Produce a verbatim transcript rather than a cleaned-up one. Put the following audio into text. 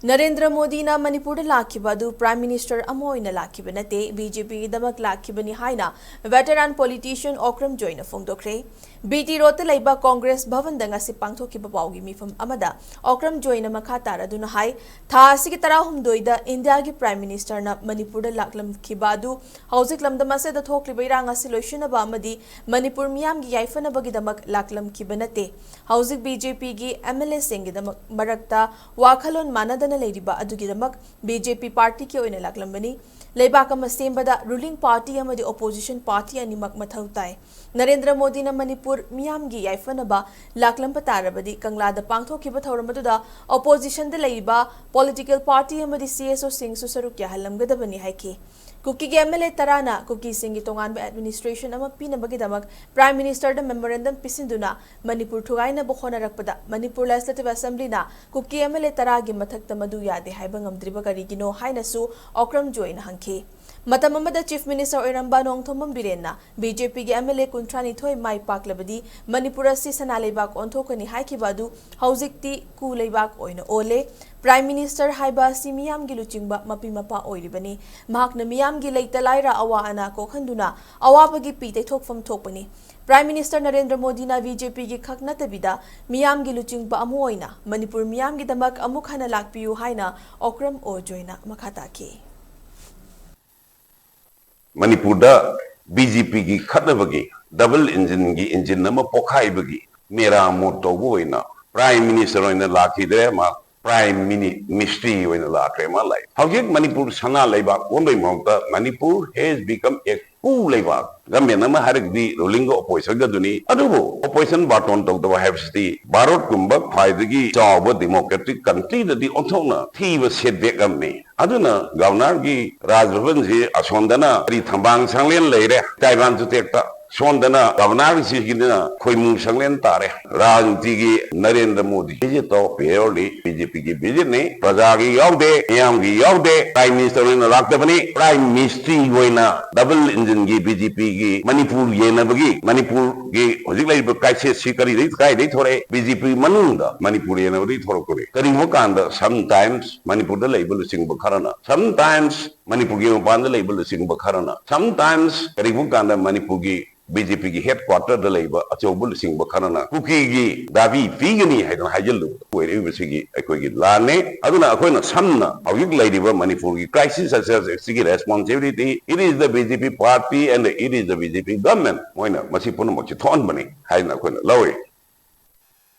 ꯅꯔꯦꯟꯗ꯭ꯔ ꯃꯣꯗꯤꯅ ꯃꯅꯤꯄꯨꯔꯗ ꯂꯥꯛꯈꯤꯕ ꯑꯗꯨ Prime Minister ꯑꯃ ꯑꯣꯏꯅ ꯂꯥꯛꯈꯤꯕ ꯅꯠꯇꯦ, BJPꯒꯤꯗꯃꯛ ꯂꯥꯛꯈꯤꯕꯅꯤ ꯍꯥꯏꯅ veteran politician ꯑꯣꯀ꯭ꯔꯝ ꯖꯣꯏꯅ ꯐꯣꯡꯗꯣꯛꯈ꯭ꯔꯦ꯫ BT Roadꯇ ꯂꯩꯕ Congress ꯚꯕꯟꯗ ꯉꯁꯤ ꯄꯥꯡꯊꯣꯛꯈꯤꯕ ꯄꯥꯎꯒꯤ ꯃꯤꯐꯝ ꯑꯃꯗ ꯑꯣꯀ꯭ꯔꯝ ꯖꯣꯏꯅ ꯃꯈꯥ ꯇꯥꯔꯗꯨꯅ ꯍꯥꯏ, ꯊꯥ ꯑꯁꯤꯒꯤ ꯇꯔꯥꯍꯨꯝꯗꯣꯏꯗ ꯏꯟꯗꯤꯌꯥꯒꯤ Prime Ministerꯅ ꯃꯅꯤꯄꯨꯔꯗ ꯂꯥꯛꯂꯝꯈꯤꯕ ꯑꯗꯨ ꯍꯧꯖꯤꯛ ꯂꯝꯗꯝ ꯑꯁꯤꯗ ꯊꯣꯛꯂꯤꯕ ꯏꯔꯥꯡ ꯑꯁꯤ ꯂꯣꯏꯁꯤꯟꯅꯕ ꯑꯃꯗꯤ ꯃꯅꯤꯄꯨꯔ ꯃꯤꯌꯥꯝꯒꯤ ꯌꯥꯏꯐꯅꯕꯒꯤꯗꯃꯛ ꯂꯥꯛꯂꯝꯈꯤꯕ ꯅꯠꯇꯦ꯫ ꯍꯧꯖꯤꯛ BJPꯒꯤ MLAꯁꯤꯡꯒꯤꯗꯃꯛ ꯃꯔꯛꯇ ꯋꯥꯈꯜꯂꯣꯟ ꯃꯥꯟꯅꯗꯅ ꯂꯩꯔꯤꯕ ꯑꯗꯨꯒꯤꯗꯃꯛ BJP partyꯒꯤ ꯑꯣꯏꯅ ꯂꯥꯛꯂꯝꯕꯅꯤ꯫ ꯂꯩꯕꯥꯛ ꯑꯃ ꯁꯦꯝꯕꯗ ruling party ꯑꯃꯗꯤ opposition party ꯑꯅꯤꯃꯛ ꯃꯊꯧ ꯇꯥꯏ꯫ ꯅꯔꯦꯟꯗ꯭ꯔ ꯃꯣꯗꯤꯅ ꯃꯅꯤꯄꯨꯔ ꯃꯤꯌꯥꯝꯒꯤ ꯌꯥꯏꯐꯅꯕ ꯂꯥꯛꯂꯝꯕ ꯇꯥꯔꯕꯗꯤ ꯀꯪꯂꯥꯗ ꯄꯥꯡꯊꯣꯛꯈꯤꯕ ꯊꯧꯔꯝ ꯑꯗꯨꯗ oppositionꯗ ꯂꯩꯔꯤꯕ political party ꯑꯃꯗꯤ CSOꯁꯤꯡꯁꯨ ꯁꯔꯨꯛ ꯌꯥꯍꯜꯂꯝꯒꯗꯕꯅꯤ ꯍꯥꯏꯈꯤ꯫ ꯀꯨꯀꯤꯒꯤ MLA ꯇꯔꯥꯅ ꯀꯨꯀꯤꯁꯤꯡꯒꯤ ꯇꯣꯉꯥꯟꯕ administration ꯑꯃ ꯄꯤꯅꯕꯒꯤꯗꯃꯛ Prime Ministerꯗ memorandum ꯄꯤꯁꯤꯟꯗꯨꯅ Manipur ꯊꯨꯒꯥꯏꯅꯕ ꯍꯣꯠꯅꯔꯛꯄꯗ Manipur Legislative Assemblyꯅ ꯀꯨꯀꯤ MLA ꯇꯔꯥꯒꯤ ꯃꯊꯛꯇ ꯃꯗꯨ ꯌꯥꯗꯦ ꯍꯥꯏꯕ ꯉꯝꯗ꯭ꯔꯤꯕ ꯀꯔꯤꯒꯤꯅꯣ ꯍꯥꯏꯅꯁꯨ ꯑꯣꯀ꯭ꯔꯝ ꯖꯣꯏꯅ ꯍꯪꯈꯤ꯫ ꯃꯇꯝ ꯑꯃꯗ Chief Minister ꯑꯣꯏꯔꯝꯕ ꯅꯣꯡꯊꯣꯝꯕꯝ ꯕꯤꯔꯦꯟꯅ BJPꯒꯤ MLA ꯀꯨꯟꯊ꯭ꯔꯥꯅꯤꯊꯣꯏ ꯃꯥꯏ ꯄꯥꯛꯂꯕꯗꯤ ꯃꯅꯤꯄꯨꯔ ꯑꯁꯤ ꯁꯅꯥ ꯂꯩꯕꯥꯛ ꯑꯣꯟꯊꯣꯛꯀꯅꯤ ꯍꯥꯏꯈꯤꯕ ꯑꯗꯨ ꯍꯧꯖꯤꯛꯇꯤ ꯀꯨ ꯂꯩꯕꯥꯛ ꯑꯣꯏꯅ ꯑꯣꯜꯂꯦ꯫ Prime Minister ꯍꯥꯏꯕ ꯑꯁꯤ ꯃꯤꯌꯥꯝꯒꯤ ꯂꯨꯆꯤꯡꯕ ꯃꯄꯤ ꯃꯄꯥ ꯑꯣꯏꯔꯤꯕꯅꯤ꯫ ꯃꯍꯥꯛꯅ ꯃꯤꯌꯥꯝꯒꯤ ꯂꯩꯇ ꯂꯥꯏꯔ ꯑꯋꯥ ꯑꯅꯥ ꯀꯣꯛꯍꯟꯗꯨꯅ ꯑꯋꯥꯕꯒꯤ ꯄꯤ ꯇꯩꯊꯣꯛꯐꯝ ꯊꯣꯛꯄꯅꯤ꯫ Prime Minister ꯅꯔꯦꯟꯗ꯭ꯔ ꯃꯣꯗꯤꯅ BJPꯒꯤ ꯈꯛ ꯅꯠꯇꯕꯤꯗ ꯃꯤꯌꯥꯝꯒꯤ ꯂꯨꯆꯤꯡꯕ ꯑꯃ ꯑꯣꯏꯅ ꯃꯅꯤꯄꯨꯔ ꯃꯤꯌꯥꯝꯒꯤꯗꯃꯛ ꯑꯃꯨꯛ ꯍꯟꯅ ꯂꯥꯛꯄꯤꯌꯨ ꯍꯥꯏꯅ ꯑꯣꯀ꯭ꯔꯝ ꯑꯣ ꯖꯣꯏꯅ ꯃꯈꯥ ꯇꯥꯈꯤ꯫ ꯃꯅꯤꯄꯨꯔꯗ BJPꯒꯤ ꯈꯠꯅꯕꯒꯤ double engineꯒꯤ engine ꯑꯃ ꯄꯣꯈꯥꯏꯕꯒꯤ ꯃꯦꯔꯥ ꯃꯣꯠ ꯇꯧꯕ ꯑꯣꯏꯅ Prime Minister ꯑꯣꯏꯅ ꯂꯥꯛꯈꯤꯗ꯭ꯔꯦ, ꯃꯥ Prime Ministry ꯑꯣꯏꯅ ꯂꯥꯛꯈ꯭ꯔꯦ꯫ ꯃꯥ ꯂꯥꯛ ꯍꯧꯖꯤꯛ ꯃꯅꯤꯄꯨꯔ ꯁꯅꯥ ꯂꯩꯕꯥꯛ ꯑꯣꯟꯕꯒꯤ ꯃꯍꯨꯠꯇ Manipur has become a coup ꯂꯩꯕꯥꯛ꯫ Government ꯑꯃ ꯍꯥꯏꯔꯒꯗꯤ rulingꯒ oppositionꯒꯗꯨꯅꯤ꯫ ꯑꯗꯨꯕꯨ opposition ꯕꯥꯇꯣꯟ ꯇꯧꯗꯕ ꯍꯥꯏꯕꯁꯤꯗꯤ ꯚꯥꯔꯠꯀꯨꯝꯕ ꯈ꯭ꯋꯥꯏꯗꯒꯤ ꯆꯥꯎꯕ democratic countryꯗꯗꯤ ꯑꯣꯟꯊꯣꯛꯅ ꯊꯤꯕ setback ꯑꯃꯅꯤ꯫ ꯑꯗꯨꯅ Governorꯒꯤ ꯔꯥꯖ ꯚꯕꯟꯁꯤ ꯑꯁꯣꯝꯗꯅ ꯀꯔꯤ ꯊꯝꯕꯥꯜ ꯁꯪꯂꯦꯟ ꯂꯩꯔꯦ, ꯇꯥꯏꯕꯪ ꯆꯨꯊꯦꯛꯇ꯫ ꯁꯣꯝꯗꯅ ꯒꯚꯔꯅꯔꯁꯤꯒꯤꯅ ꯈꯣꯏꯃꯨ ꯁꯪꯂꯦꯟ ꯇꯥꯔꯦ꯫ ꯔꯥꯖꯅꯤꯇꯤꯒꯤ ꯅꯔꯦꯟꯗ꯭ꯔ ꯃꯣꯗꯤ ꯚꯤꯖꯤꯠꯇꯣ ꯄ꯭ꯌꯣꯔꯂꯤ ꯕꯤ ꯖꯦ ꯄꯤꯒꯤ ꯚꯤꯖꯤꯠꯅꯤ꯫ ꯄ꯭ꯔꯖꯥꯒꯤ ꯌꯥꯎꯗꯦ, ꯃꯤꯌꯥꯝꯒꯤ ꯌꯥꯎꯗꯦ, ꯄ꯭ꯔꯥꯏꯝ ꯃꯤꯅꯤꯁꯇꯔ ꯑꯣꯏꯅ ꯂꯥꯛꯇꯕꯅꯤ꯫ ꯄ꯭ꯔꯥꯏꯝ ꯃꯤꯅꯤꯁꯇ꯭ꯔꯤ ꯑꯣꯏꯅ ꯗꯕꯜ ꯏꯟꯖꯤꯟꯒꯤ ꯕꯤ ꯖꯦ ꯄꯤꯒꯤ ꯃꯅꯤꯄꯨꯔ ꯌꯦꯟꯅꯕꯒꯤ, ꯃꯅꯤꯄꯨꯔꯒꯤ ꯍꯧꯖꯤꯛ ꯂꯩꯔꯤꯕ ꯀ꯭ꯔꯥꯏꯁꯤꯁꯁꯤ ꯀꯔꯤꯗꯒꯤ ꯀꯥꯏꯗꯒꯤ ꯊꯣꯔꯛꯑꯦ? ꯕꯤ ꯖꯦ ꯄꯤ ꯃꯅꯨꯡꯗ ꯃꯅꯤꯄꯨꯔ ꯌꯦꯟꯅꯕꯗꯒꯤ ꯊꯣꯔꯛꯄꯅꯤ꯫ ꯀꯔꯤꯒꯨꯝꯕ ꯀꯥꯟꯗ sometimes ꯃꯅꯤꯄꯨꯔꯗ ꯂꯩꯕ ꯂꯨꯆꯤꯡꯕ ꯈꯔꯅ, sometimes ꯃꯅꯤꯄꯨꯔꯒꯤ ꯃꯄꯥꯟꯗ ꯂꯩꯕ ꯂꯨꯆꯤꯡꯕ ꯈꯔꯅ, sometimes ꯀꯔꯤꯒꯨꯝꯕ ꯀꯥꯟꯗ ꯃꯅꯤꯄꯨꯔꯒꯤ ꯕꯤ ꯖꯦ ꯄꯤꯒꯤ ꯍꯦꯗ ꯀ꯭ꯋꯥꯇꯔꯗ ꯂꯩꯕ ꯑꯆꯧꯕ ꯂꯨꯆꯤꯡꯕ ꯈꯔꯅ ꯀꯨꯀꯤꯒꯤ ꯗꯥꯕꯤ ꯄꯤꯒꯅꯤ ꯍꯥꯏꯗꯅ ꯍꯥꯏꯖꯤꯜꯂꯨꯕ ꯑꯣꯏꯔꯛꯏꯕꯁꯤꯒꯤ ꯑꯩꯈꯣꯏꯒꯤ ꯂꯥꯟꯅꯤ꯫ ꯑꯗꯨꯅ ꯑꯩꯈꯣꯏꯅ ꯁꯝꯅ ꯍꯧꯖꯤꯛ ꯂꯩꯔꯤꯕ ꯃꯅꯤꯄꯨꯔꯒꯤ crisis such as ꯑꯁꯤꯒꯤ responsibility, it is the B J P party and it is the B J P government꯫ ꯃꯣꯏꯅ ꯃꯁꯤ ꯄꯨꯝꯅꯃꯛꯁꯤ ꯊꯣꯛꯍꯟꯕꯅꯤ ꯍꯥꯏꯅ ꯑꯩꯈꯣꯏꯅ ꯂꯧꯏ꯫